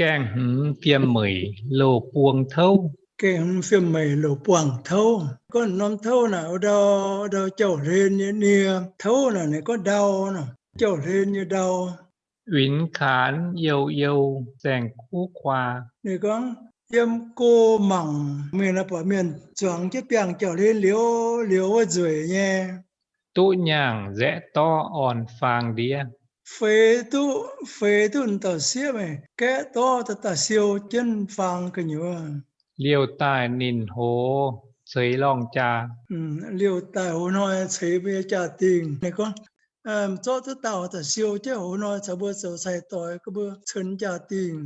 Gaengh hmz fiem meic louh buang touv. Gaengh hmz fiem meic louh buang touv. Gorngv norm touv naaic, ndau, ndau jauv-hlen nyei nie. Touv naaic ninh gorngv ndau nor, jauv-hlen nyei ndau. Uinx kaanx youh youh saeng-kuv kuaa. Ninh gorngv yiem go mangc mingh naaic buatc mienh zuangx jienv biangh jauv-hlen liuz, liuz wuov nzueic nyei. Duqv nyaangh nzaeqv dorv orn faang ndiev. Feix duqv, feix duqv dauh sieqv meih gaeqv dorv daaih siou jienv faang gu'nyuoz. Liouh daaih ninh hoz ceix lorngh jaa. Liouh daaih hoz hnoi ceix mbuo nyei jaa-dingh. Ninh gorngv, zorqv duqv dauh daaih siou jienv hoz hnoi caux mbuo zoux cai-doix, mbuo ceix jaa-dingh.